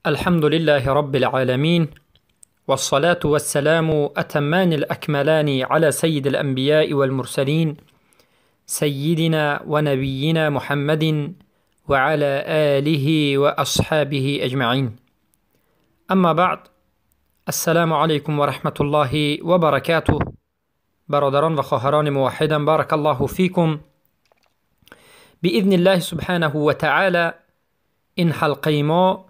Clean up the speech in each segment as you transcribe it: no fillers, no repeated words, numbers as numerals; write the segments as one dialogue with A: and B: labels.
A: الحمد لله رب العالمين، والصلاة والسلام أتمان الأكملان على سيد الأنبياء والمرسلين، سيدنا ونبينا محمد وعلى آله وأصحابه أجمعين. أما بعد، السلام عليكم ورحمة الله وبركاته. برادران و خواهران موحدا، بارك الله فيكم. بإذن الله سبحانه وتعالى این حلقه ما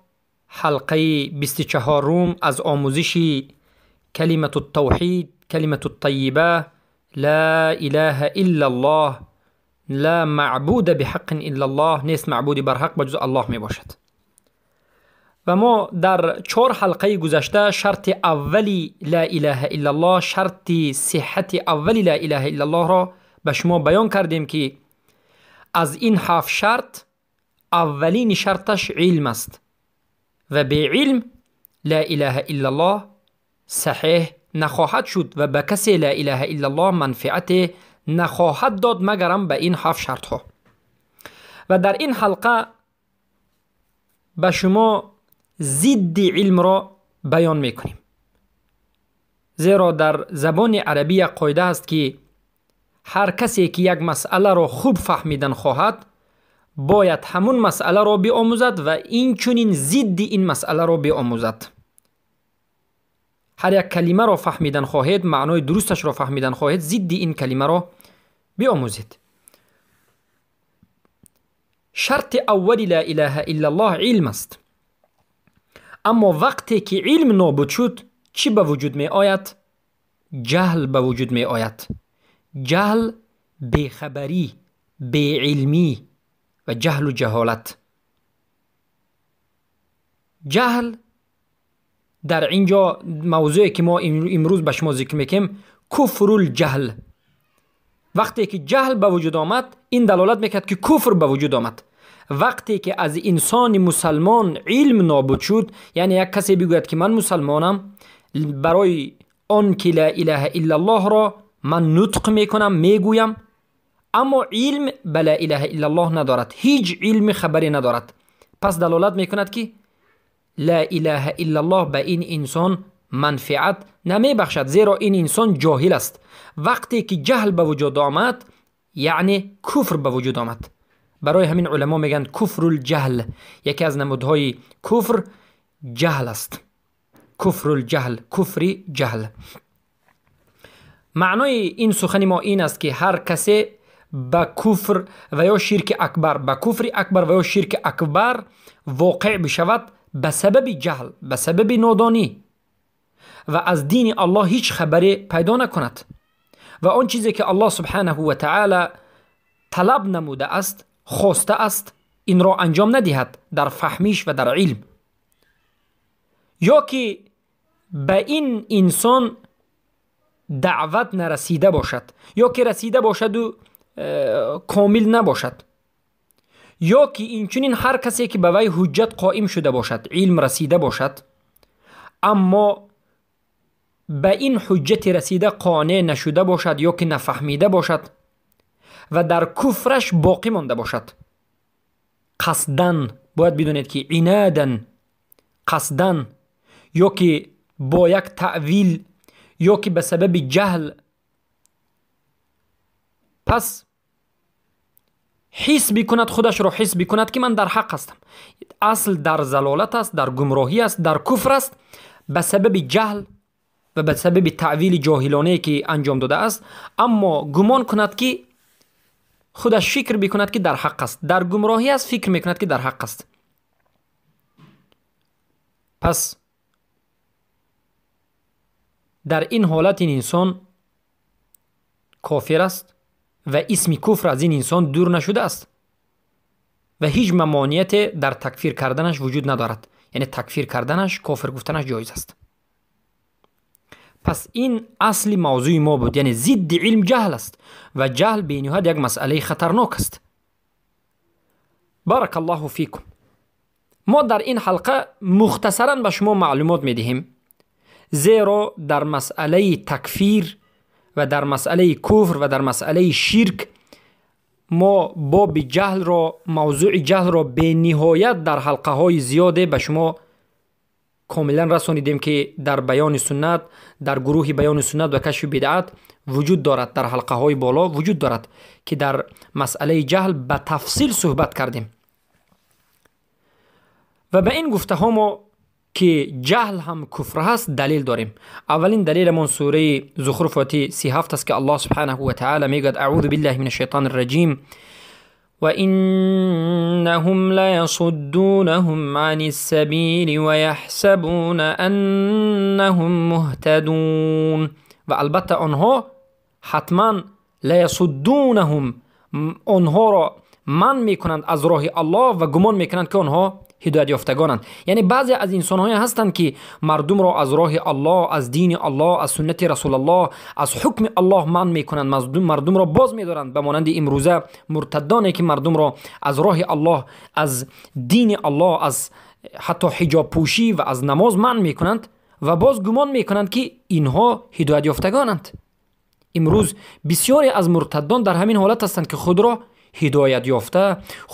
A: حلقه 24 از آموزش کلمة التوحید، کلمة الطیبه، لا اله الا الله، لا معبود بحق الا الله، نیست معبودی بر حق بجز الله می باشد. و ما در 4 حلقه گذشته شرط اولی لا اله الا الله، شرط صحت اولی لا اله الا الله را به شما بیان کردیم که از این 7 شرط اولین شرطش علم است و به علم لا اله الا الله صحیح نخواهد شد و به کسی لا اله الا الله منفعت نخواهد داد مگرم به این 7 شرط ها. و در این حلقه به شما ضد علم را بیان میکنیم، زیرا در زبان عربی قاعده است که هر کسی که یک مسئله را خوب فهمیدن خواهد باید همون مسئله را بیاموزد و این چنین ضد این مسئله را بیاموزد. هر یک کلمه را فهمیدن خواهید، معنای درستش را فهمیدن خواهید، ضد این کلمه را بیاموزید. شرط اول لا اله الا الله علم است. اما وقتی که علم نابود شد چی به وجود می آید؟ جهل به وجود می آید. جهل بیخبری، بیعلمی و جهل و جهالت. جهل در اینجا موضوعی که ما امروز به شما ذکر میکنیم کفر الجهل. وقتی که جهل به وجود آمد این دلالت میکرد که کفر به وجود آمد. وقتی که از انسان مسلمان علم نابود شد، یعنی یک کسی بگوید که من مسلمانم، برای آن که لا اله الا الله را من نطق میکنم، میگویم، اما علم به لا اله الا الله ندارد، هیچ علم خبری ندارد، پس دلالت میکند که لا اله الا الله به این انسان منفعت نمیبخشد، زیرا این انسان جاهل است. وقتی که جهل به وجود آمد یعنی کفر به وجود آمد. برای همین علما میگن کفر الجهل، یکی از نمودهای کفر جهل است. کفر الجهل، کفر جهل. معنای این سخن ما این است که هر کسی به کفر و یا شرک اکبر، به کفر اکبر و یا شرک اکبر واقع بشود به سبب جهل، به سبب نادانی و از دین الله هیچ خبری پیدا نکند و آن چیزی که الله سبحانه و تعالی طلب نموده است، خواسته است، این را انجام ندهد در فهمیش و در علم، یا که به این انسان دعوت نرسیده باشد، یا که رسیده باشد و کامل نباشد، یا که اینچنین هر کسی که به وی حجت قائم شده باشد، علم رسیده باشد، اما به این حجت رسیده قانع نشده باشد یا که نفهمیده باشد و در کفرش باقی مانده باشد. قصدن باید بدونید که عنادن، قصدن، یا که با یک تأویل، یا که به سبب جهل، پس حس بکند، خودش رو حس بکند که من در حق هستم، اصل در زلالت است، در گمراهی است، در کفر است، به سبب جهل و به سبب تأویل جاهلانه که انجام داده است، اما گمان کند که خودش فکر بکند که در حق است، در گمراهی است، فکر میکند که در حق است. پس در این حالت این انسان کافر است و اسم کفر از این انسان دور نشده است و هیچ ممانعت در تکفیر کردنش وجود ندارد، یعنی تکفیر کردنش، کافر گفتنش جایز است. پس این اصل موضوع ما بود، یعنی ضد علم جهل است و جهل به نهایت یک مسئله خطرناک است. بارک الله فیکم. ما در این حلقه مختصرا به شما معلومات میدهیم، زیرا در مسئله تکفیر و در مسئله کفر و در مسئله شرک ما باب جهل را، موضوع جهل را به نهایت در حلقه های زیاده به شما комилан расонидем, ки дар баёни суннат, дар гурӯҳи баёни суннат ва кашфи бидъат вуҷуд дорад, дар ҳалқаҳои боло вуҷуд дорад, ки дар масъалаи ҷаҳл ба тафсил суҳбат кардем. Ва ба ин гуфтаҳо мо, ки ҷаҳл ҳам куфр ҳаст, далел дорем. Аввалин далеламон сураи Зухруф, ояти 37 аст, ки Аллоҳ субҳанаҳу ва таъала мегӯяд: аъузу биллаҳи мин ашшайтони рраҷим, وإنهم ليصدونهم عن السبيل ويحسبون أنهم مهتدون. و албатта, онҳо ҳатман ليصدونهم, онҳоро манъ мекунанд аз роҳи Аллоҳ ва гумон мекунанд, ки онҳо ҳидоятёфтагонанд. Яъне баъзе аз инсонҳое ҳастанд, ки мардумро аз роҳи Аллоҳ, аз дини Аллоҳ, аз суннати Расулаллоҳ, аз ҳукми Аллоҳ манъ мекунанд, мардумро боз медоранд, ба монанди имрӯза муртаддоне, ки мардумро аз роҳи Аллоҳ, аз дини Аллоҳ, аз ҳатто ҳиҷобпӯшӣ ва аз намоз манъ мекунанд ва боз гумон мекунанд, ки инҳо ҳидоятёфтагонанд. Имрӯз бисёре аз муртаддон дар ҳамин ҳолат ҳастанд, ки худро ҳидоят ёфта,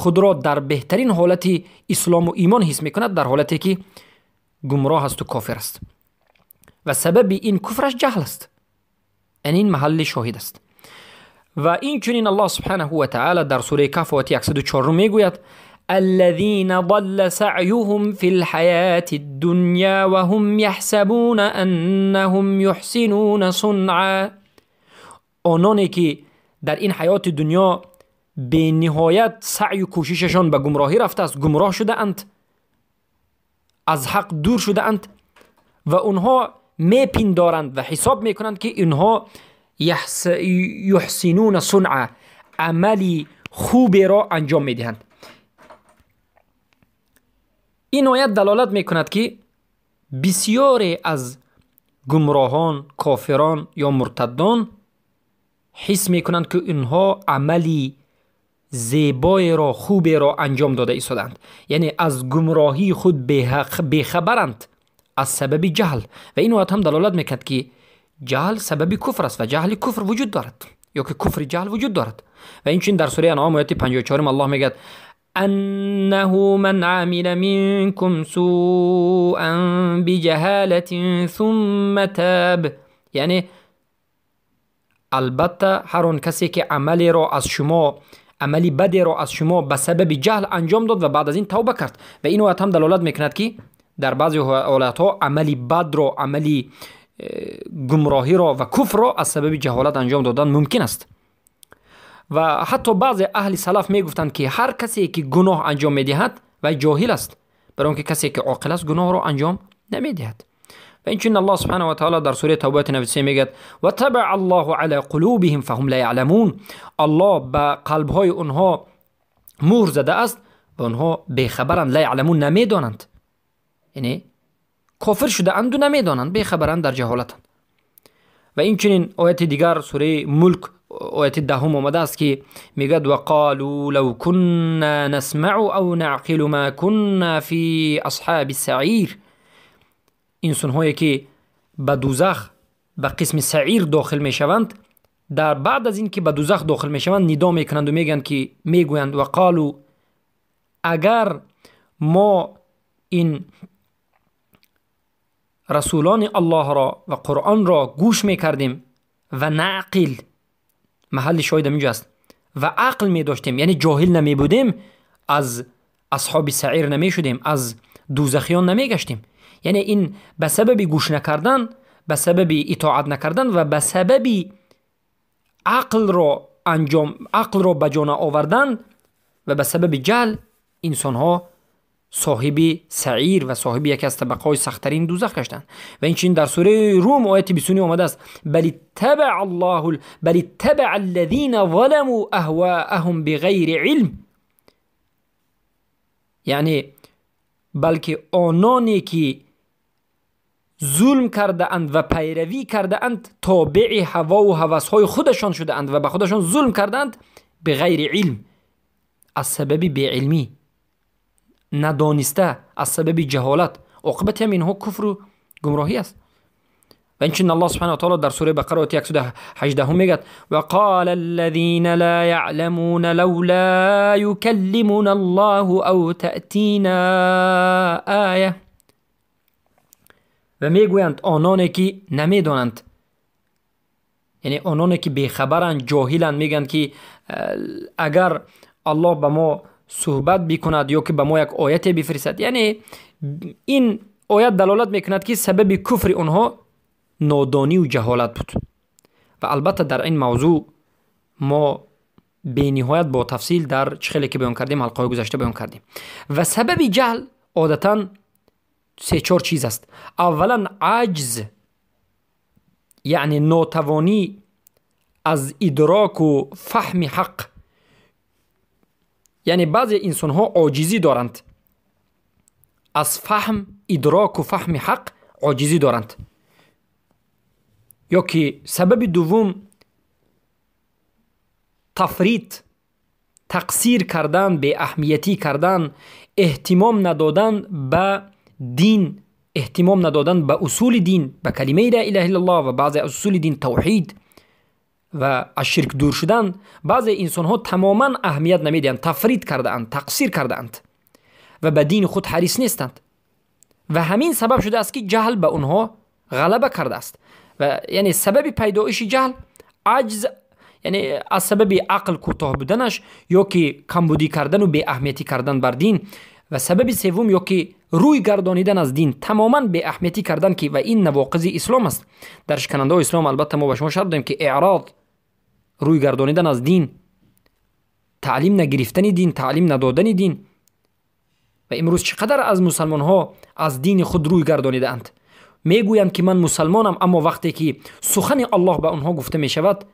A: худро дар беҳтарин ҳолати ислому имон ҳис мекунад, дар ҳолате ки гумроҳ асту кофир аст ва сабаби ин куфраш ҷаҳл аст. Яъне ин маҳалли шоҳид аст. Ва инчунин Аллоҳ субҳанаҳу ва таъала дар сураи Каҳф, ояти 104 мегӯяд: الذين ضل سعيهم في الحياة الدنيا وهم يحسبون أنهم يحسنون صنعا. ононе ки дар ин ҳаёти дунё бениҳоят саъю кӯшишашон ба гумроҳӣ рафтааст, гумроҳ шудаанд, аз ҳақ дур шудаанд ва онҳо мепиндоранд ва ҳисоб мекунанд, ки инҳо يحسنون صنعا, амали хуберо анҷом медиҳанд. Ин оят далолат мекунад, ки бисёре аз гумроҳон, кофирон ё муртаддон ҳис мекунанд, ки инҳо амали зебоеро, хуберо анҷом дода истодаанд, яъне аз гумроҳии худ бехабаранд аз сабаби ҷаҳл. Ва ин оят ҳам далолат мекунад, ки ҷаҳл сабаби куфр аст ва ҷаҳли куфр вуҷуд дорад ё ки куфри ҷаҳл вуҷуд дорад. Ва инчунин дар сураи Анъом, ояти 54, Аллоҳ мегӯяд: أنه من عمل منكم سوءا بجهالة ثم تاب. яъне албатта, ҳар он касе ки амалеро аз шумо, амали бадеро аз шумо ба сабаби ҷаҳл анҷом дод ва баъд аз ин тавба кард. Ва ин оят ҳам далолат мекунад, ки дар баъзе ҳолатҳо амали бадро, амали гумроҳиро ва куфрро аз сабаби ҷаҳолат анҷом додан мумкин аст. Ва ҳатто баъзе аҳли салаф мегуфтанд, ки ҳар касе ки гуноҳ анҷом медиҳад, вай ҷоҳил аст, барои он ки касе ки оқил аст, гуноҳро анҷом намедиҳад. Ва инчунин Аллоҳ субҳанаҳу ва таъала дар сураи Тавба, ояти 93 мегӯяд: وتبع الله على قلوبهم فهم لا يعلمون. Аллоҳ ба қалбҳои онҳо мӯҳр зада аст ва онҳо бехабаранд. لا يعلمون, намедонанд, яъне кофир шудаанду намедонанд, бехабаранд, дар ҷаҳолатанд. Ва инчунин ояти дигар, сураи Мулк, ояти 10 омадааст, ки мегӯяд: وقالوا لو كنا نسمع أو نعقل ما كنا في أصحاب السعير. инсонҳое ки ба дузах, ба қисми саир дохил мешаванд, дар баъд аз ин ки ба дузах дохил мешаванд, нидо мекунанду мегӯянд, ки мегӯянд: وقالوا, агар мо ин расулони Аллоҳро ва Қуръонро гӯш мекардем ва نعقل, маҳалли шоҳидам инҷо аст, ва ақл медоштем, яъне ҷоҳил намебудем, аз асҳоби саир намешудем, аз дузахиён намегаштем. Яъне ин ба сабаби гӯш накардан, ба сабаби итоат накардан ва ба сабаби ақлро ба ҷо наовардан ва ба сабаби ҷаҳл инсонҳо соҳиби саир ва соҳиби яке аз табақаҳои сахттарин дузах гаштанд. Ва инчунин дар сураи Рум, ояти 29 омадааст: بل اتبع الذين ظلموا أهواءهم بغير علم. яъне балки ононе ки зулм кардаанд ва пайравӣ кардаанд, тобеи ҳавову ҳавасҳои худашон шудаанд ва ба худашон зулм кардаанд, بغير علم, аз сабаби беилмӣ, надониста, аз сабаби ҷаҳолат. Оқибати ҳам инҳо куфру гумроҳӣ аст. Ва инчунин Аллоҳ субҳана таала дар сураи Бақара, ояти 118 мегӯяд: وقال الذين لا يعلمون لولا يكلمنا الله أو تأتينا آية. و میگویند آنانی که نمیدانند، یعنی آنانی که بیخبرند، جاهلند، میگن که اگر الله به ما صحبت بکند یا که به ما یک آیت بفرستد، یعنی این آیت دلالت میکند که سبب کفر آنها نادانی و جهالت بود. و البته در این موضوع ما به نهایت با تفصیل در چه خیلی که بیان کردیم، حلقه گذشته بیان کردیم. و سبب جهل عادتا 3-4 چیز است. اولا عجز، یعنی ناتوانی از ادراک و فهم حق، یعنی بعضی انسان ها عاجزی دارند از فهم، ادراک و فهم حق عاجزی دارند. یا که سبب دوم تفریط، تقصیر کردن، بی اهمیتی کردن، اهتمام ندادن به دین، اهتمام ندادن به اصول دین، به کلمه لا اله الا الله و بعضی اصول دین، توحید و از شرک دور شدن. بعضی انسان ها تماما اهمیت نمیدهند، تفریط کرده اند، تقصیر کرده اند و به دین خود حریص نیستند و همین سبب شده است که جهل به آنها غلبه کرده است. و یعنی سبب پیدایش جهل عجز، یعنی از سبب عقل کوتاه بودنش یا که کمبودی کردن و بی اهمیتی کردن بر دین. و سبب سوم یا که روی گردانیدن از دین، تماما بی اهمیتی کردن که و این نواقض اسلام است. در شکننده اسلام البته ما به شما شرط داریم که اعراض، روی گردانیدن از دین، تعلیم نگرفتن دین، تعلیم ندادن دین. و امروز چقدر از مسلمان ها از دین خود روی گردانیده اند. میگویند که من مسلمانم، اما وقتی که سخن الله به آنها گفته می شود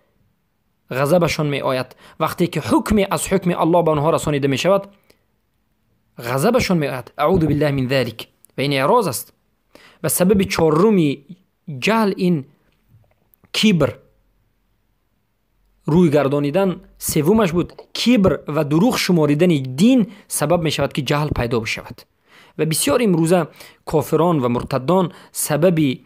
A: غضبشان می آید. وقتی که حکم از حکم الله به آنها رسانیده می شود غضبشان می آید. اعوذ بالله من ذلک. و این اعراض است. و سبب چهارم جهل این کبر، روی گردانیدن سومش بود. کبر و دروغ شماریدن دین سبب می شود که جهل پیدا بشود. و بسیار امروزه کافران و مرتدان سبب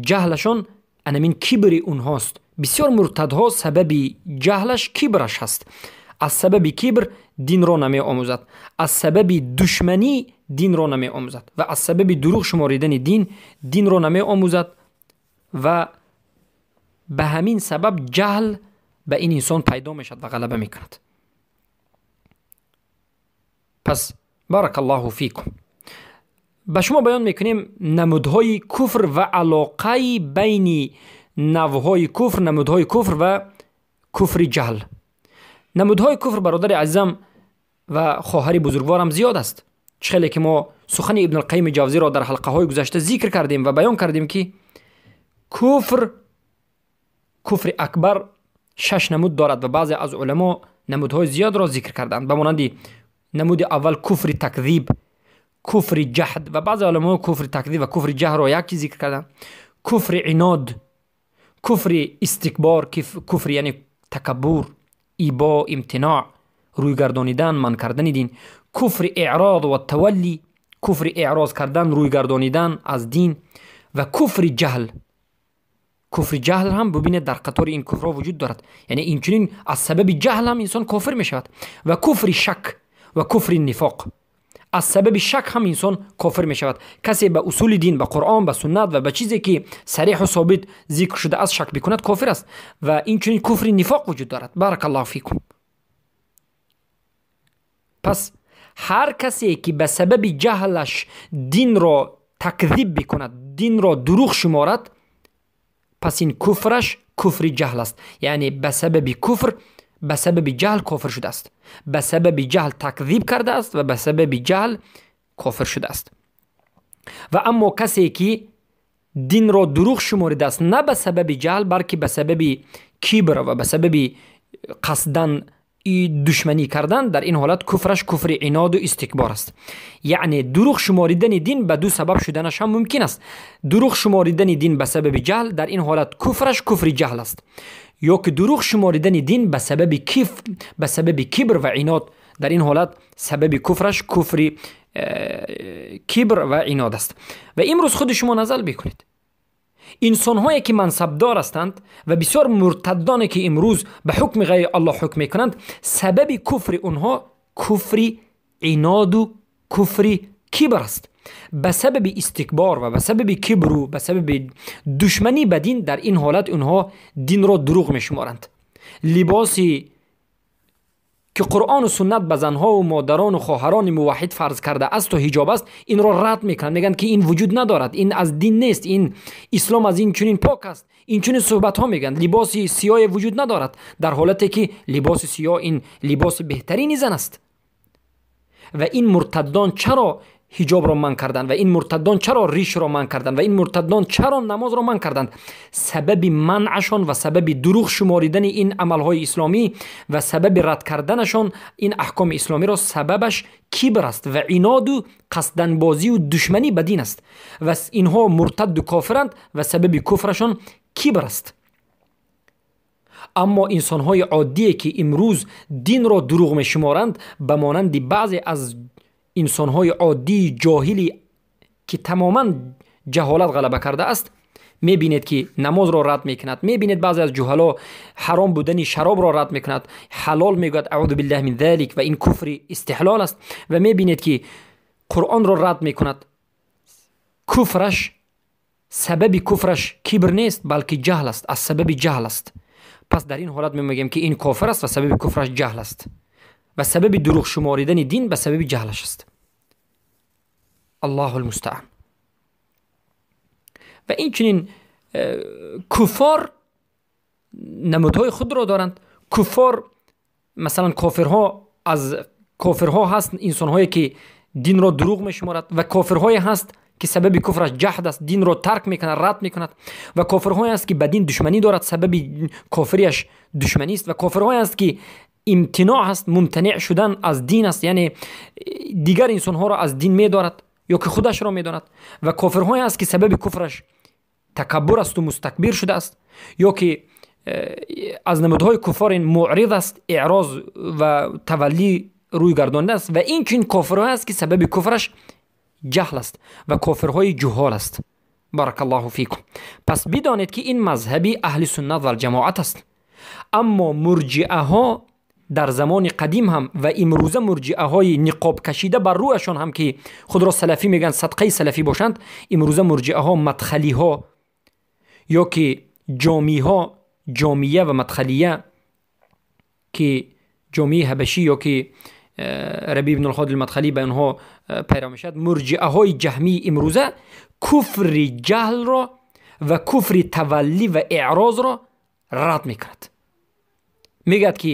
A: جهلشان انمین کبر اونهاست. بسیار مرتدها سبب جهلش کبرش هست. از سبب کبر دین را نمی آموزد، از سبب دشمنی دین را نمی آموزد و از سبب دروغ شماریدن دین، دین را نمی آموزد و به همین سبب جهل به این انسان پیدا می شود و غلبه می کند. پس بارک الله فیکم. به شما بیان میکنیم نمودهای کفر و علاقه بین نوهای کفر، نمودهای کفر و کفر جهل. نمودهای کفر برادر عزیزم و خواهر بزرگوارم زیاد است. چخیلی که ما سخن ابن القیم جوزی را در حلقه های گذشته ذکر کردیم و بیان کردیم که کفر، کفر اکبر 6 نمود دارد و بعضی از علما نمودهای زیاد را ذکر کردند. به مانند نمود اول کفر تکذیب، کفر جحد و بعضی علما کفر تکذیب و کفر جهر را یکی ذکر کردند، کفر عناد، کفر استکبار، کفر یعنی تکبر، ایبا، امتناع، روی گردانیدن، من کردن دین، کفر اعراض و تولی، کفر اعراض کردن، روی گردانیدن از دین و کفر جهل. کفر جهل هم ببینید در قطار این کفر وجود دارد، یعنی اینچنین از سبب جهل هم انسان کافر می شود. و کفر شک و کفر نفاق، از سبب شک هم انسان کافر می شود. کسی به اصول دین، به قرآن، به سنت و به چیزی که صریح و ثابت ذکر شده از شک بکند کافر است. و اینچنین کفر نفاق وجود دارد. بارک الله فیکم. پس هر کسی که به سبب جهلش دین را تکذیب بکند، دین را دروغ شمارد، پس این کفرش کفر جهل است. یعنی به سبب کفر، به سبب جهل کافر شده است، به سبب جهل تکذیب کرده است و به سبب جهل کافر شده است. و اما کسی که دین را دروغ شماریده است، نه به سبب جهل بلکه به سبب کبر و به سبب قصدن دشمنی کردن، در این حالت کفرش کفر عناد و استکبار است. یعنی دروغ شماریدن دین به دو سبب شدنش هم ممکن است. دروغ شماریدن دین به سبب جهل، در این حالت کفرش کفر جهل است. یا که دروغ شماریدن دین به سبب کف، به سبب کبر و عناد، در این حالت سبب کفرش کفر کبر و عناد است. و امروز خود شما نظر بکنید، انسان هایی که منصبدار هستند و بسیار مرتدانی که امروز به حکم غیر الله حکم میکنند، سبب کفر اونها کفر عناد و کفر кибр аст. Ба сабаби истикбор ва ба сабаби кибру ба сабаби душманӣ ба дин, дар ин ҳолат онҳо динро дурӯғ мешуморанд. Либоси ки Қуръону суннат ба занҳову модарону хоҳарони муваҳҳид фарз карда асту ҳиҷоб аст, инро рад мекунанд, мегӯянд ки ин вуҷуд надорад, ин аз дин нест, ин ислом аз ин чунин пок аст. Ин чунин суҳбатҳо мегӯянд. Либоси сиёҳе вуҷуд надорад, дар ҳолате ки либоси сиёҳ ин либоси беҳтарини зан аст. Ва ин муртаддон чаро ҳиҷобро манъ карданд? Ва ин муртаддон чаро ришро манъ карданд? Ва ин муртаддон чаро намозро манъ карданд? Сабаби манъашон ва сабаби дурӯғ шуморидани ин амалҳои исломӣ ва сабаби рад карданашон ин аҳкоми исломиро сабабаш кибр аст ва иноду қасданбозию душманӣ ба дин аст. Ва инҳо муртадду кофиранд ва сабаби куфрашон кибр аст. Аммо инсонҳои оддие ки имрӯз динро дурӯғ мешуморанд, ба монанди баъзе аз инсонҳои оддии ҷоҳилӣ ки тамоман ҷаҳолат ғалаба кардааст, мебинед ки намозро рад мекунад, мебинед баъзе аз ҷуҳало ҳаром будани шаробро рад мекунад, ҳалол мегӯяд, аъузу биллаҳи мин залик, ва ин куфри истиҳлол аст. Ва мебинед ки Қуръонро рад мекунад. Куфраш, сабаби куфраш кибр нест, балки ҷаҳл аст, аз сабаби ҷаҳл аст. Пас дар ин ҳолат мегӯем ки ин кофир аст ва сабаби куфраш ҷаҳл аст ва сабаби дурӯғ шуморидани дин ба сабаби ҷаҳлаш аст. Аллоҳу алмустаан. Ва инчунин куффор намудҳои худро доранд. Куффор, масалан, кофирҳо, аз кофирҳо ҳаст инсонҳое ки динро дурӯғ мешуморад, ва кофирҳое ҳаст ки сабаби куфраш ҷаҳд аст, динро тарк мекунад, рад мекунад, ва кофирҳое ҳаст ки ба дин душманӣ дорад, сабаби кофириаш душманист, ва кофирҳое ҳаст ки имтиноъ ҳаст, мумтаниъ шудан аз дин аст, яъне дигар инсонҳоро аз дин медорад ё ки худашро медонад, ва кофирҳое ҳаст ки сабаби куфраш такаббур асту мустакбир шудааст, ё ки аз намудҳои куффор ин муърид аст, эъроз ва таваллӣ рӯй гардонда аст, ва инчунин кофирҳое аст ки сабаби куфраш ҷаҳл аст ва кофирҳои ҷуҳол аст. Баракаллоҳу фикум. Пас бидонед ки ин мазҳаби аҳли суннат валҷамоат аст. Аммо мурҷиаҳо дар замони қадим ҳам ва имрӯза мурҷиаҳои ниқоб кашида бар рӯяшон ҳам ки худро салафӣ мегӯянд, садқаи салафӣ бошанд, имрӯза мурҷиаҳо мадхалиҳо ё ки ҷомиҳо, ҷомия ва мадхалия, ки ҷомии ҳабашӣ ё ки Раби ибн алҳоди мадхалӣ ба онҳо пайрав мешавад, мурҷиаҳои ҷаҳмии имрӯза куфри ҷаҳлро ва куфри таваллӣ ва эърозро рад мекунад. Мегӯяд ки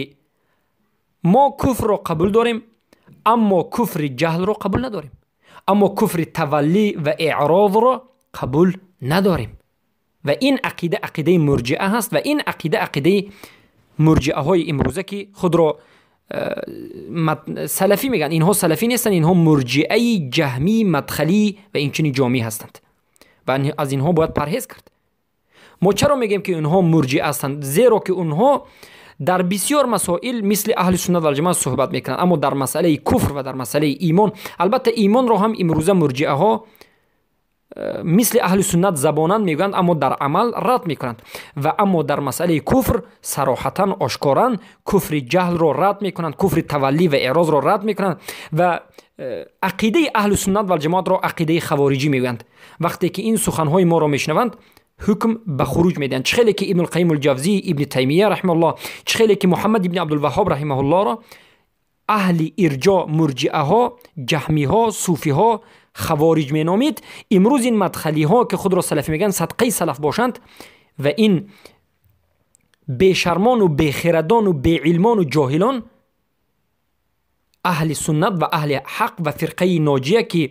A: мо куфрро қабул дорем, аммо куфри ҷаҳлро қабул надорем, аммо куфри таваллӣ ва эърозро қабул надорем. Ва ин ақида ақидаи мурҷиа ҳаст, ва ин ақида ақидаи мурҷиаҳои имрӯза ки худро салафӣ мегӯянд. Инҳо салафӣ нестанд, инҳо мурҷиаи ҷаҳмӣ, мадхалӣ ва инчунин ҷомӣ ҳастанд ва аз инҳо бояд парҳез кард. Мо чаро мегӯем ки инҳо мурҷиа ҳастанд? Зеро ки онҳо дар бисёр масоил мисли аҳли суннат валҷамоат суҳбат мекунанд, аммо дар масъалаи куфр ва дар масъалаи имон, албатта имонро ҳам имрӯза мурҷиаҳо мисли аҳли суннат забонан мегӯянд, аммо дар амал рад мекунанд. Ва аммо дар масъалаи куфр сароҳатан, ошкоран куфри ҷаҳлро рад мекунанд, куфри таваллӣ ва эърозро рад мекунанд ва ақидаи аҳли суннат валҷамоатро ақидаи хавориҷӣ мегӯянд. Вақте ки ин суханҳои моро мешунаванд, ҳукм ба хуруҷ медиҳанд. Чӣ хеле ки Ибну Алқайим Алҷавзӣ, Ибни Таймия раҳимаҳуллоҳ, чӣ хеле ки Муҳаммад ибни Абдулваҳҳоб раҳимаҳуллоҳро аҳли ирҷо, мурҷиаҳо, ҷаҳмиҳо, суфиҳо хавориҷ меномид, имрӯз ин мадхалиҳо ки худро салафӣ мегӯянд, садқаи салаф бошанд ва ин бешармону бехирадону беилмону ҷоҳилон аҳли суннат ва аҳли ҳақ ва фирқаи ноҷия ки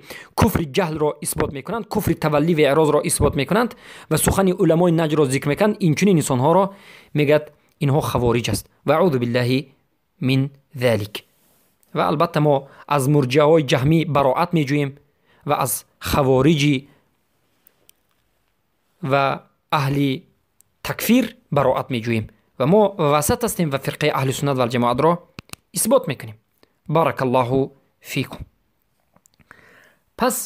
A: куфри ҷаҳлро исбот мекунанд, куфри таваллӣ ва эърозро исбот мекунанд ва сухани уламои наҷдро зикр мекунанд, инчунин инсонҳоро мегӯяд инҳо хавориҷ аст. Ва аъузу биллаҳи мин залик. Ва албатта мо аз мурҷиаҳои ҷаҳмӣ бароат меҷӯем ва аз хавориҷи ва аҳли такфир бароат меҷӯем ва мо васат ҳастем ва фирқаи аҳли суннат валҷамоатро исбот мекунем. Баракаллоҳу фикум. Пас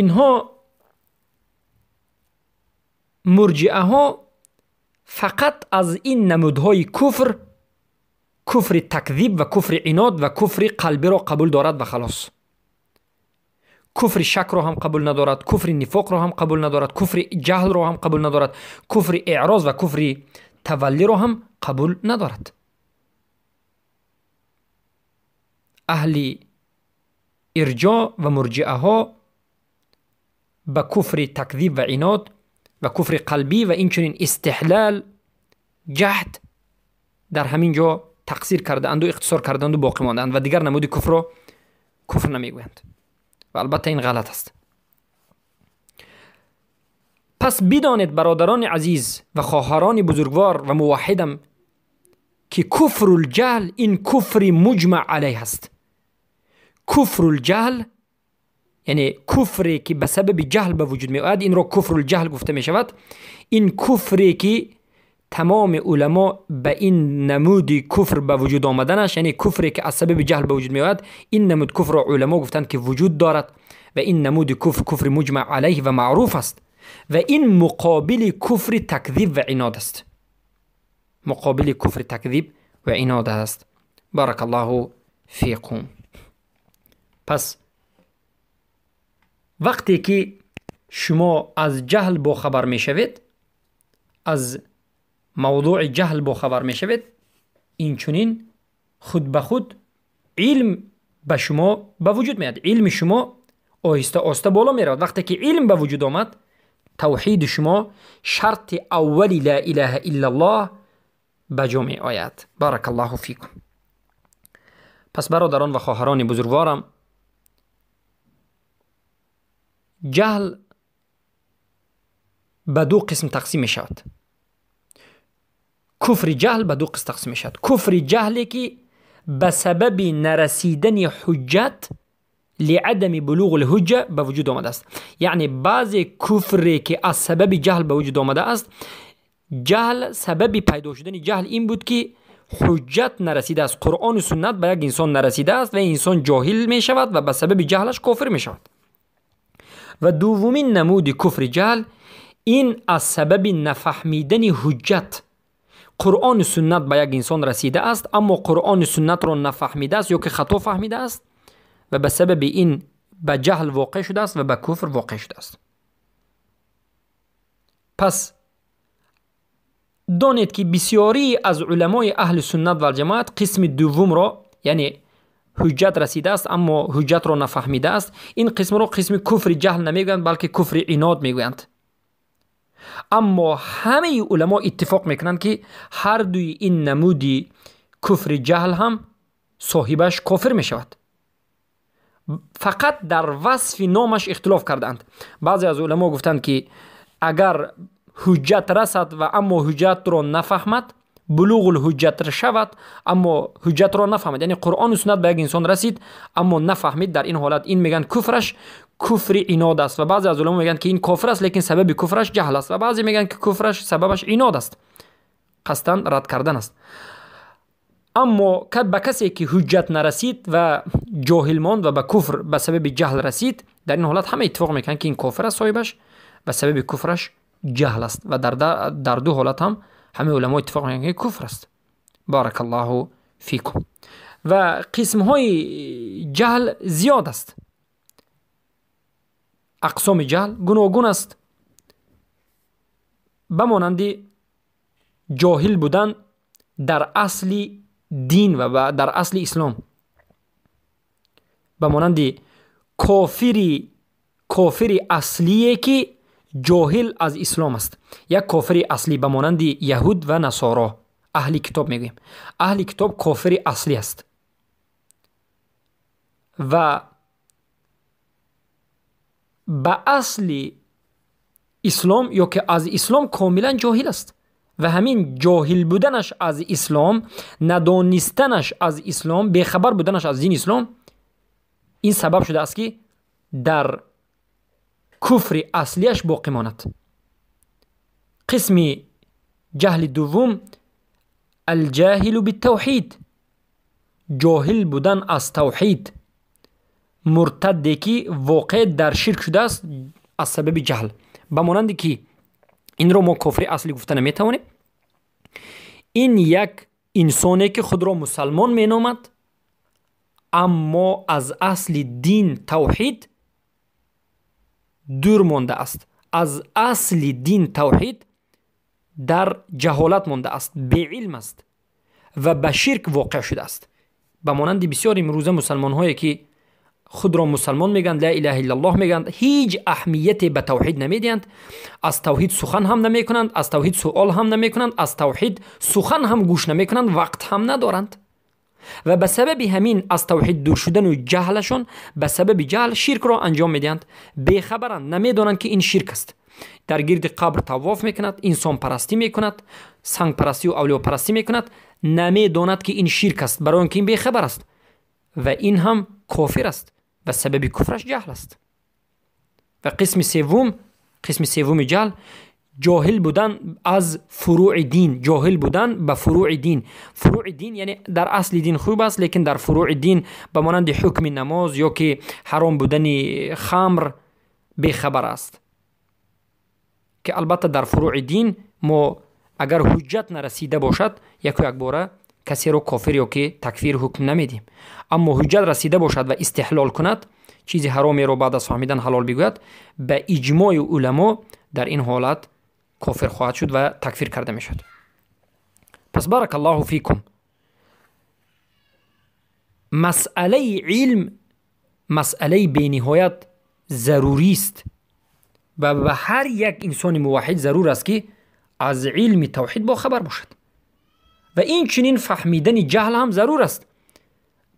A: инҳо мурҷиаҳо фақат аз ин намудҳои куфр куфри такзиб ва куфри инод ва куфри қалбиро қабул дорад ва халос. Куфри шакро ҳам қабул надорад, куфри нифоқро ҳам қабул надорад, куфри ҷаҳлро ҳам қабул надорад, куфри эъроз ва куфри таваллиро ҳам қабул надорад. Аҳли ирҷо ва мурҷиаҳо ба куфри такзиб ва инод ва куфри қалбӣ ва инчунин истиҳлол, ҷаҳд дар ҳамин ҷо тақсир кардаанду ихтисор кардаанду боқӣ мондаанд ва дигар намуди куфрро куфр намегӯянд. Ва албатта ин ғалат аст. Пас бидонед, бародарони азиз ва хоҳарони бузургвор ва муваҳҳидам, ки куфрулҷаҳл ин куфри муҷмаъ алайҳ аст. Куфрулҷаҳл яъне куфре ки ба сабаби ҷаҳл ба вуҷуд меояд, инро куфрулҷаҳл гуфта мешавад. Ин куфре ки тамоми уламо ба ин намуди куфр ба вуҷуд омаданаш, яъне куфре ки аз сабаби ҷаҳл ба вуҷуд меояд, ин намуд куфрро уламо гуфтанд ки вуҷуд дорад ва ин намуди куфр куфри муҷмаъ алайҳ ва маъруф аст ва ин муқобили куфри такзиб ва инод аст. Муқобили куфри такзиб ва инод аст. Баракаллоҳу фикум. Пас вақте ки шумо аз ҷаҳл бохабар мешавед, аз мавзӯи ҷаҳл бохабар мешавед, инчунин худ ба худ илм ба шумо ба вуҷуд меояд. Илми шумо оҳиста оҳиста боло меравад. Вақте ки илм ба вуҷуд омад, тавҳиди шумо шарти аввали ла илаҳа иллаллоҳ ба ҷо меояд. Баракаллоҳу фикум. Пас бародарон ва хоҳарони бузургворам, ҷаҳл ба ду қисм тақсим мешавад. Куфри ҷаҳл ба ду қисм тақсим мешавад. Куфри ҷаҳле ки ба сабаби нарасидани ҳуҷҷат лиадами булуғи лҳуҷҷа ба вуҷуд омадааст. Яъне баъзе куфре ки аз сабаби ҷаҳл ба вуҷуд омадааст, ҷаҳл сабаби пайдо шудани ҷаҳл ин буд ки ҳуҷҷат нарасидааст, Қуръону суннат ба як инсон нарасидааст ва инсон ҷоҳил мешавад ва ба сабаби ҷаҳлаш кофир мешавад. Ва дуввумин намуди куфри ҷаҳл ин аз сабаби нафаҳмидани ҳуҷҷат. Қуръону суннат ба як инсон расидааст, аммо Қуръону суннатро нафаҳмидааст ё ки хато фаҳмидааст ва ба сабаби ин ба ҷаҳл воқеъ шудааст ва ба куфр воқеъ шудааст. Пас донед ки бисёрии аз уламои аҳли суннат валҷамоат қисми дуввумро, яъне ҳуҷҷат расидааст, аммо ҳуҷҷатро нафаҳмидааст, ин қисмро қисми куфри ҷаҳл намегӯянд, балки куфри инод мегӯянд. Аммо ҳамаи уламо иттифоқ мекунанд ки ҳар дуи ин намуди куфри ҷаҳл ҳам соҳибаш кофир мешавад. Фақат дар васфи номаш ихтилоф кардаанд. Баъзе аз уламо гуфтанд ки агар ҳуҷҷат расад ва аммо ҳуҷҷатро нафаҳмад, булуғул ҳуҷҷат шавад, аммо ҳуҷҷатро нафаҳмад, яъне Қуръону суннат ба як инсон расид, аммо нафаҳмид, дар ин ҳолат ин мегӯянд куфраш куфри инод аст. Ва баъзе аз уламо мегӯянд ки ин кофир аст, лекин сабаби куфраш ҷаҳл аст. Ва баъзе мегӯянд ки куфраш сабабаш инод аст, қасдан рад кардан аст. Аммо ба касе ки ҳуҷҷат нарасид ва ҷоҳил монд ва ба куфр ба сабаби ҷаҳл расид, дар ин ҳолат ҳама иттифоқ мекунанд ки ин кофир аст соҳибаш ва сабаби куфраш ҷаҳл аст. Ва дар ду ҳолат ҳам ҳамаи уламо иттифоқ мекунанд ки куфр аст. Баракаллоҳу фикум. Ва қисмҳои ҷаҳл зиёд аст. Ақсоми ҷаҳл гуногун аст. Ба монанди ҷоҳил будан дар асли дин ва дар асли ислом, ба монанди кофири аслие ки ҷоҳил аз ислом аст. Як кофири аслӣ ба монанди яҳуд ва насоро, аҳли китоб мегӯем. Аҳли китоб кофири аслӣ аст ва ба асли ислом ё ки аз ислом комилан ҷоҳил аст ва ҳамин ҷоҳил буданаш аз ислом, надонистанаш аз ислом, бехабар буданаш аз дини ислом ин сабаб шудааст ки дар куфри аслияш боқӣ монад. Қисми ҷаҳли дуввум алҷаҳилу биттавҳид, ҷоҳил будан аз тавҳид, муртадде ки воқеъ дар ширк шудааст аз сабаби ҷаҳл. Ба монанде ки инро мо кофри аслӣ гуфта наметавонем. Ин як Инсоне ки худро мусалмон меномад, аммо аз асли дин тавҳид дур мондааст, аз асли дин тавҳид дар ҷаҳолат мондааст, беилм аст ва ба ширк воқеъ шудааст. Ба монанди бисёр имрӯза мусалмонҳое ки худро мусалмон мегӯянд, ла илаҳа иллаллоҳ мегӯянд, ҳеҷ аҳамияте ба тавҳид намедиҳанд, аз тавҳид сухан ҳам намекунанд, аз тавҳид суол ҳам намекунанд, аз тавҳид сухан ҳам гӯш намекунанд, вақт ҳам надоранд ва ба сабаби ҳамин аз тавҳид дур шудану ҷаҳлашон ба сабаби ҷаҳл ширкро анҷом медиҳанд. Бехабаранд, намедонанд ки ин ширк аст. Дар гирди қабр тавоф мекунад, инсонпарастӣ мекунад, сангпарастию авлиёпарастӣ мекунад, намедонад ки ин ширк аст, барои он ки ин бехабар аст ва ин ҳам кофир аст ва сабаби куфраш ҷаҳл аст. Ва қисми севуми ҷаҳл ҷоҳил будан аз фурӯи дин, ҷоҳил будан ба фурӯи дин. Фурӯи дин яъне дар асли дин хуб аст, лекин дар фурӯи дин ба монанди ҳукми намоз ё ки ҳаром будани хамр бехабар аст, ки албатта дар фурӯи дин мо агар ҳуҷҷат нарасида бошад, яку якбора касеро кофир ё ки такфир ҳукм намедиҳем. Аммо ҳуҷҷат расида бошад ва истиҳлол кунад, чизи ҳаромеро баъд аз фаҳмидан ҳалол бигӯяд, ба иҷмои уламо дар ин ҳолат кофир хоҳад шуд ва такфир карда мешавад. Пас баракаллоҳу фикум, масъалаи илм масъалаи бениҳоят зарурист ва ба ҳар як инсони муваҳҳид зарур аст ки аз илми тавҳид бохабар бошад. Ва инчунин фаҳмидани ҷаҳл ҳам зарур аст.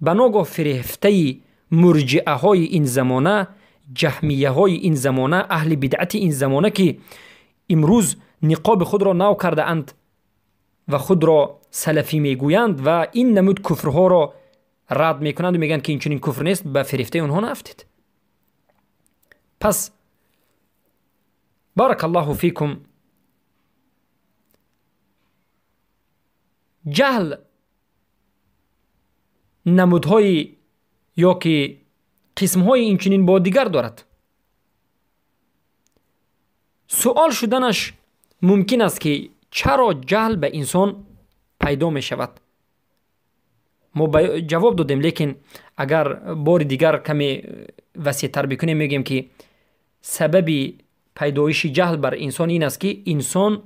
A: Ба ногоҳ фирефтаи мурҷиаҳои ин замона, ҷаҳмияҳои ин замона, аҳли бидъати ин замона ки имрӯз ниқоби худро нав кардаанд ва худро салафӣ мегӯянд ва ин намуд куфрҳоро рад мекунанд ва мегӯянд ки инчунин куфр нест, ба фирефтаи онҳо наафтед. Пас баракаллоҳу фикум, ҷаҳл намудҳои ё ки қисмҳои инчунин бо дигар дорад. Суол шуданаш мумкин аст ки чаро ҷаҳл ба инсон пайдо мешавад. Мо ҷавоб додем, лекин агар бори дигар каме васеътар бикунем, мегӯем ки сабаби пайдоиши ҷаҳл бар инсон ин аст ки инсон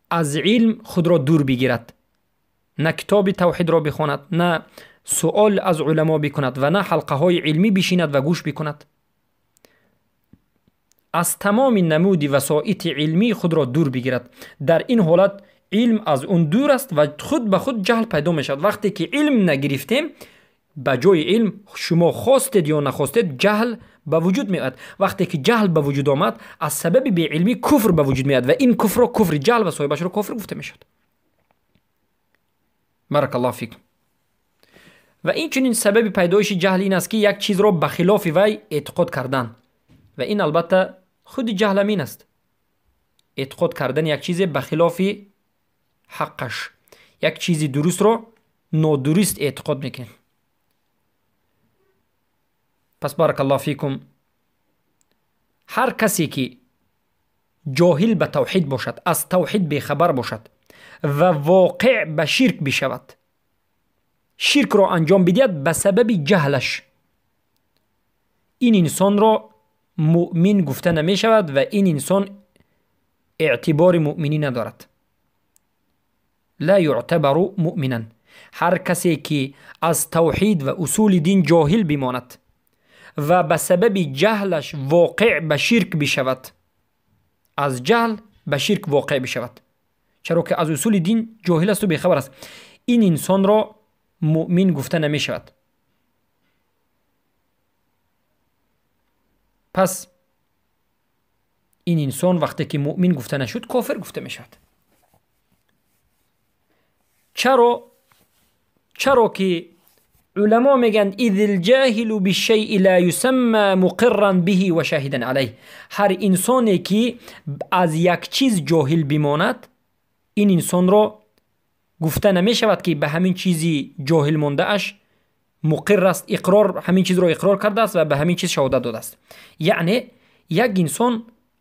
A: аз илм худро дур бигирад, на китоби тавҳидро бихонад, на суол аз уламо бикунад ва на ҳалқаҳои илмӣ бишинад ва гӯш бикунад. Аз тамоми намуди васоити илмӣ худро дур бигирад. Дар ин ҳолат илм аз он дур аст ва худ ба худ ҷаҳл пайдо мешавад. Вақте ки илм нагирифтем, ба ҷои илм шумо хостед ё нахостед ҷаҳл ба вуҷуд меояд. Вақте ки ҷаҳл ба вуҷуд омад, аз сабаби беилмӣ куфр ба вуҷуд меояд ва ин куфрро куфри ҷаҳл ва соҳибашро кофир гуфта мешавад. Баракаллоҳу фикум. Ва инчунин сабаби пайдоиши ҷаҳл ин аст ки як чизро ба хилофи вай эътиқод кардан, ва ин албатта худи ҷаҳл ҳамин аст. Эътиқод кардани як чизе ба хилофи ҳаққаш, як чизи дурустро нодуруст эътиқод мекунем. Пас баракаллоҳу фикум, ҳар касе ки ҷоҳил ба тавҳид бошад, аз тавҳид бехабар бошад ва воқеъ ба ширк бишавад, ширкро анҷом бидиҳад ба сабаби ҷаҳлаш, ин инсонро муъмин гуфта намешавад ва ин инсон эътибори муъминӣ надорад. Ла юътабару муъминан. Ҳар касе ки аз тавҳид ва усули дин ҷоҳил бимонад ва ба сабаби ҷаҳлаш воқеъ ба ширк бишавад, аз ҷаҳл ба ширк воқеъ бишавад, чаро ки аз усули дин ҷоҳил асту бехабар аст, ин инсонро муъмин гуфта намешавад. Пас ин инсон вақте ки муъмин гуфта нашуд, кофир гуфта мешавад. Чаро? Чаро ки уламо мегӯянд إذ الجاهل بالشيء لا يسمى مقرا به وشاهدا عليه. Ҳар инсоне ки аз як чиз ҷоҳил бимонад, ин инсонро гуфта намешавад ки ба ҳамин чизи ҷоҳил мондааш муқирр аст, иқрор, ҳамин чизро иқрор кардааст ва ба ҳамин чиз шаҳодат додааст. Яъне як инсон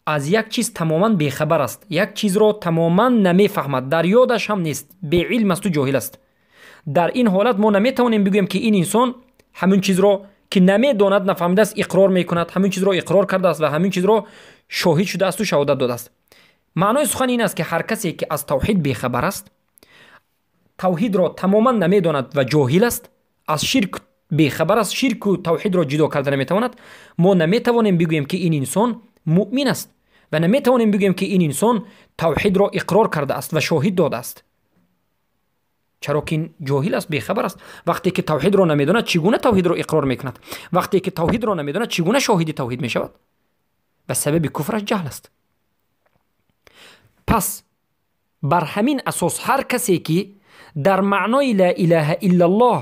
A: Аз як чиз тамоман бехабар аст, як чизро тамоман намефаҳмад, дар ёдаш ҳам нест, беилм асту ҷоҳил аст. Дар ин ҳолат мо наметавонем бигӯем, ки ин инсон ҳамин чизро, ки намедонад, нафаҳмидааст, иқрор мекунад, ҳамин чизро иқрор кардааст ва ҳамин чизро шоҳид шудаасту шаҳодат додааст. Маънои сухан ин аст, ки ҳар касе, ки аз тавҳид бехабар аст, тавҳидро тамоман намедонад ва ҷоҳил аст, аз ширк бехабар аст, ширку тавҳидро ҷудо карда наметавонад, мо наметавонем бигӯем, ки ин инсон муъмин аст, ва наметавонем бигӯем, ки ин инсон тавҳидро иқрор кардааст ва шоҳид додааст, чаро ки ин ҷоҳил аст, бехабар аст. Вақте ки тавҳидро намедонад, чӣ гуна тавҳидро иқрор мекунад? Вақте ки тавҳидро намедонад, чӣ гуна шоҳиди тавҳид мешавад? Ва сабаби куфраш ҷаҳл аст. Пас бар ҳамин асос ҳар касе, ки дар маънои ла илаҳа иллаллоҳ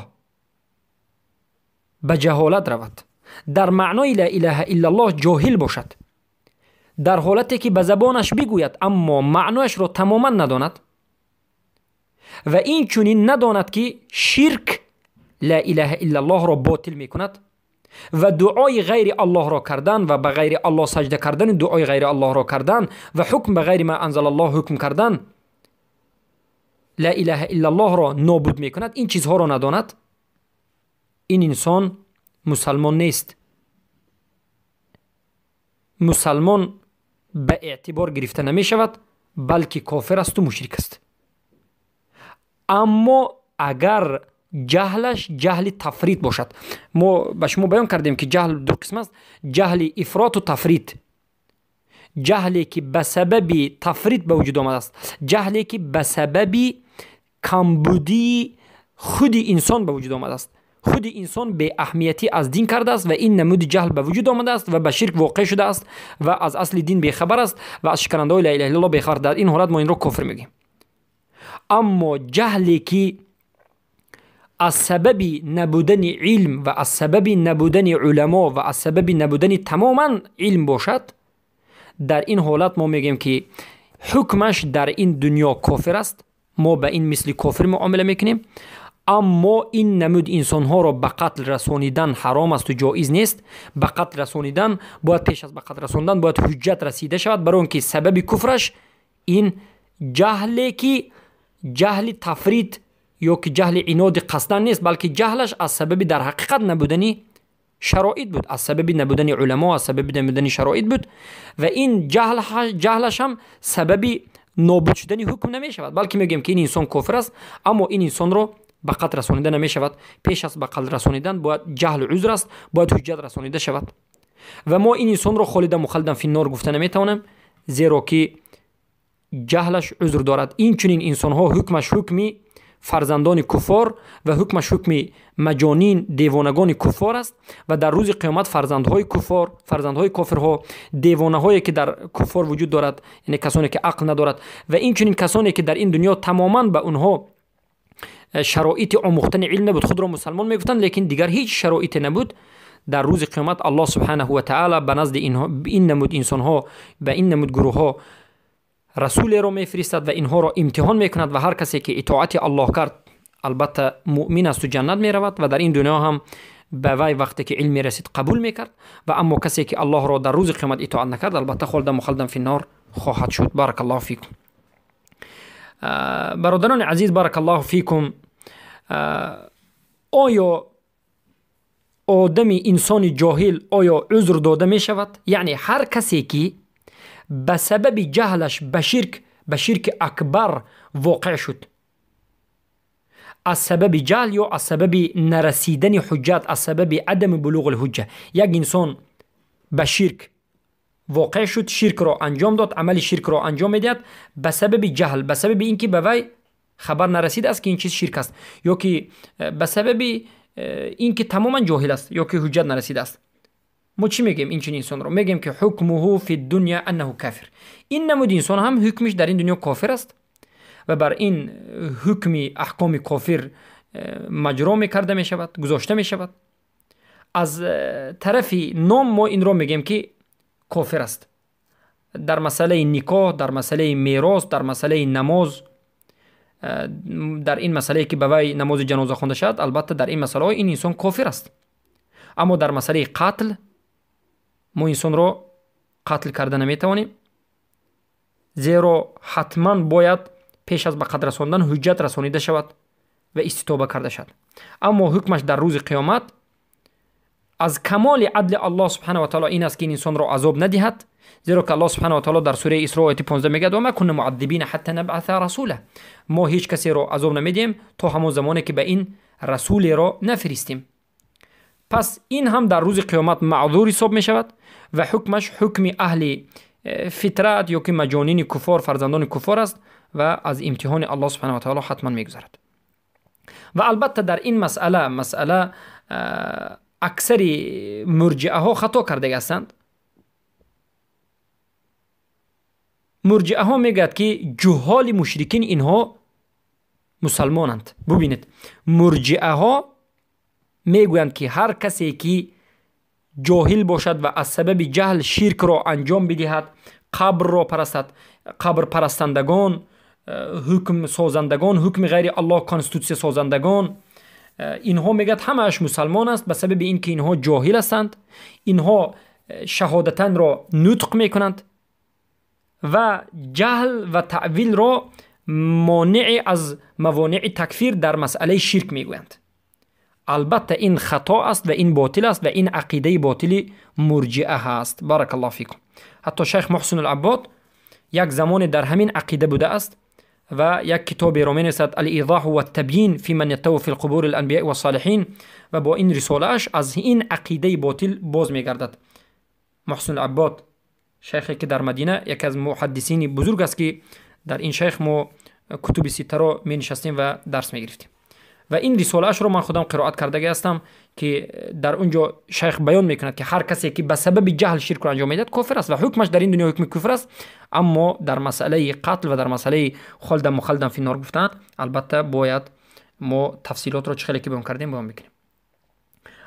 A: ба ҷаҳолат равад, дар маънои ла илаҳа иллаллоҳ ҷоҳил бошад, дар ҳолате ки ба забонаш бигӯяд, аммо маънояшро тамоман надонад, ва инчунин надонад, ки ширк ла илаҳа иллаллоҳро ботил мекунад ва дуои ғайри Аллоҳро кардан ва ба ғайри Аллоҳ саҷда кардану дуои ғайри Аллоҳро кардан ва ҳукм ба ғайри ма анзалаллоҳ ҳукм кардан ла илаҳа иллаллоҳро нобуд мекунад, ин чизҳоро надонад, ин инсон мусалмон нест, мусалмон ба эътибор гирифта намешавад, балки кофир асту мушрик аст. Аммо агар ҷаҳлаш ҷаҳли тафрит бошад, мо ба шумо баён кардем, ки ҷаҳл ду қисм аст: ҷаҳли ифроту тафрит. Ҷаҳле, ки ба сабаби тафрит ба вуҷуд омадааст, ҷаҳле, ки ба сабаби камбудии худи инсон ба вуҷуд омадааст, худи инсон беаҳамиятӣ аз дин кардааст ва ин намуди ҷаҳл ба вуҷуд омадааст ва ба ширк воқеъ шудааст ва аз асли дин бехабар аст ва аз шиканандаҳои ла илаҳа иллаллоҳ бехабар, дар ин ҳолат мо инро кофир мегӯем. Аммо ҷаҳле, ки аз сабаби набудани илм ва аз сабаби набудани уламо ва аз сабаби набудани тамоман илм бошад, дар ин ҳолат мо мегӯем, ки ҳукмаш дар ин дунё кофир аст, мо ба ин мисли кофир муомила мекунем. Аммо ин намуд инсонҳоро ба қатл расонидан ҳаром асту ҷоиз нест. Ба қатл расонидан бояд, пеш аз ба қатл расонидан бояд ҳуҷҷат расида шавад, барои он ки сабаби куфраш ин ҷаҳле, ки ҷаҳли тафрит ё ки ҷаҳли иноди қасдан нест, балки ҷаҳлаш аз сабаби дар ҳақиқат набудани шароит буд, аз сабаби набудани уламо, аз сабаби набудани шароит буд, ва ин ҷаҳлаш ҳам сабаби нобуд шудани ҳукм намешавад, балки мегӯем, ки ин инсон кофир аст, аммо ин инсонро ба қатл расонида намешавад. Пеш аз ба қатл расонидан бояд, ҷаҳл узр аст, бояд ҳуҷҷат расонида шавад. Ва мо ин инсонро خالدا مخلدا في النار гуфта наметавонем, зеро ки ҷаҳлаш узр дорад. Инчунин инсонҳо ҳукмаш ҳукми фарзандони куффор ва ҳукмаш ҳукми маҷонин, девонагони куффор аст. Ва дар рӯзи қиёмат фарзандҳои куффор, фарзандҳои кофирҳо, девонаҳое, ки дар куффор вуҷуд дорад, яъне касоне, ки ақл надорад, ва инчунин касоне, ки дар ин дунё тамоман ба онҳо шароити омӯхтани илм набуд, худро мусалмон мегуфтанд, лекин дигар ҳеҷ шароите набуд, дар рӯзи қиёмат Аллоҳ субҳанаҳу ва таала ба назди ин намуд инсонҳо, ба ин намуд гурӯҳҳо расулеро мефиристад ва инҳоро имтиҳон мекунад. Ва ҳар касе, ки итоати Аллоҳ кард, албатта муъмин асту ҷаннат меравад ва дар ин дунё ҳам ба вай вақте ки илм мерасид, қабул мекард. Ва аммо касе, ки Аллоҳро дар рӯзи қиёмат итоат накард, албатта خالدا مخلدا في النار хоҳад шуд. بارك الله فيكم. Бародарони азиз, بارك الله فيكم. Оё одами инсони ҷоҳил оё узр дода мешавад? Яъне ҳар касе, ки ба сабаби ҷаҳлаш ба ширк, ба ширки акбар воқеъ шуд, аз сабаби ҷаҳл ё аз сабаби нарасидани ҳуҷҷат, аз сабаби عدم بلوغ الحجة як инсон ба ширк воқеъ шуд, ширкро анҷом дод, амали ширкро анҷом медиҳад ба сабаби ҷаҳл, ба сабаби ин ки ба вай хабар нарасидааст, ки ин чиз ширк аст, ё ки ба сабаби ин ки тамоман ҷоҳил аст, ё ки ҳуҷҷат нарасидааст, мо чӣ мегӯем ин чунин инсонро? Мегӯем, ки حكمه في الدنيا أنه كافر. Ин намуди инсон ҳам ҳукмиш дар ин дунё кофир аст ва бар ин ҳукми аҳкоми кофир маҷро мекарда мешавад, гузошта мешавад. Аз тарафи ном мо инро мегӯем, ки кофир аст. Дар масъалаи никоҳ, дар масъалаи мерос, дар масъалаи намоз, дар ин масъалае, ки ба вай намози ҷаноза хонда шавад, албатта дар ин масъалаҳо ин инсон кофир аст. Аммо дар масъалаи қатл мо инсонро қатл карда наметавонем. Зеро ҳатман бояд пеш аз ба қадр расондан ҳуҷҷат расонида шавад ва иститоба карда шавад. Аммо ҳукмаш дар рӯзи қиёмат аз камоли адли Аллоҳ субҳанаҳу ва таъоло ин аст, ки ин инсонро азоб надиҳад, зеро ки Аллоҳ субҳанаҳу ва таъоло дар сураи Исро ояти 15 мегӯяд: ва ма кунна муаззибина ҳатта набъаса расула. Мо ҳеҷ касеро азоб намедиҳем то ҳамон замоне ки ба ин расулеро нафиристем. Пас ин ҳам дар рӯзи қиёмат маъзур ҳисоб мешавад ва ҳукмаш ҳукми аҳли фитрат ё ки маҷонини куфор, фарзандони куфор аст ва аз имтиҳони Аллоҳ субҳанаҳу ва таъоло ҳатман мегузарад. Ва албатта дар ин масъала аксари мурҷиаҳо хато кардаги ҳастанд. Мурҷиаҳо мегӯяд, ки ҷуҳоли мушрикин инҳо мусалмонанд. Бубинед, мурҷиаҳо мегӯянд, ки ҳар касе ки ҷоҳил бошад ва аз сабаби ҷаҳл ширкро анҷом бидиҳад, қабрро парастад, қабрпарастандагон, ҳукм созандагон, ҳукми ғайри Аллоҳ, конститутсия созандагон, инҳо мегӯяд ҳамааш мусалмон аст, ба сабаби ин ки инҳо ҷоҳил ҳастанд, инҳо шаҳодатанро нутқ мекунанд ва ҷаҳл ва таъвилро монеъи аз мавонеи такфир дар масъалаи ширк мегӯянд. Албатта ин хато аст ва ин ботил аст ва ин ақидаи ботили мурҷиа ҳаст. Баракаллоҳу фикум. Ҳатто шайх Муҳсин алаббод як замоне дар ҳамин ақида будааст ва як китоберо менависад Ал-Изоҳу ват-Табйин фи ман яттаву фи қубури ал-анбиёи вас-солиҳин ва бо ин рисолааш аз ин ақидаи ботил боз мегардад. Муҳсин алаббод шайхе ки дар Мадина яке аз муҳаддисини бузург аст, ки дар ин шайх мо кутуби ситтаро менишастем ва дарс мегирифтем. Ва ин рисолаашро ман худам қироат кардаги ҳастам, ки дар он ҷо шайх баён мекунад, ки ҳар касе ки ба сабаби ҷаҳл ширкро анҷом медиҳад кофир аст ва ҳукмаш дар ин дунё ҳукми куфр аст, аммо дар масъалаи қатл ва дар масъалаи холдан мухалдан фи нор гуфтанд, албатта бояд мо тафсилотро чӣ хеле ки баён кардем баён мекунем.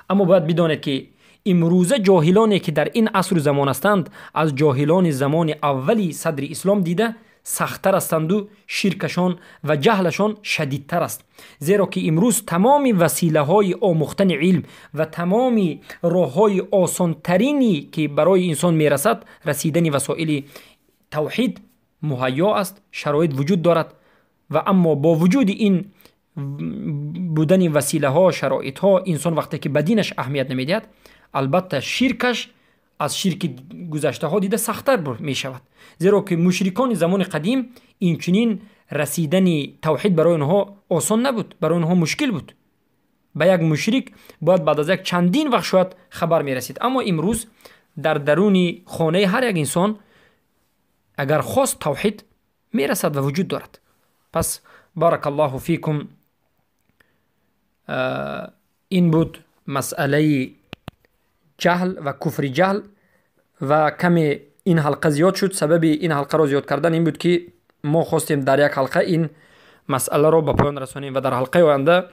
A: Аммо бояд бидонед, ки имрӯза ҷоҳилоне ки дар ин асру замон ҳастанд, аз ҷоҳилони замони аввали садри ислом дида сахттар ҳастанду ширкашон ва ҷаҳлашон шадидтар аст. Зеро ки имрӯз тамоми василаҳои омӯхтани илм ва тамоми роҳҳои осонтарине ки барои инсон мерасад, расидани васоили тавҳид муҳайё аст, шароит вуҷуд дорад. Ва аммо бо вуҷуди ин будани василаҳо, шароитҳо, инсон вақте ки ба динаш аҳамият намедиҳад, албатта ширкаш аз ширки гузаштаҳо дида сахттар мешавад. Зеро ки мушрикони замони қадим инчунин расидани тавҳид барои онҳо осон набуд, барои онҳо мушкил буд. Ба як мушрик бояд баъд аз як чандин вақт шояд хабар мерасид. Аммо имрӯз дар даруни хонаи ҳар як инсон агар хост тавҳид мерасад ва вуҷуд дорад. Пас баракаллоҳу фикум, ин буд масъалаи ҷаҳл ва куфри ҷаҳл. Ва каме ин ҳалқа зиёд шуд. Сабаби ин ҳалқаро зиёд кардан ин буд, ки мо хостем дар як ҳалқа ин масъаларо ба поён расонем ва дар ҳалқаи оянда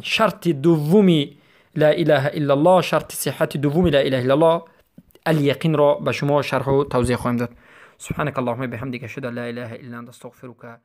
A: шарти дуввуми ла илаҳа иллаллоҳ, шарти сиҳҳати дуввуми ла илаҳа иллаллоҳ аляқинро ба шумо шарҳу тавзеҳ хоҳем дод. Субҳанака аллоҳумма биҳамдика, ашҳаду ан ла илаҳа илла анта, астағфирука.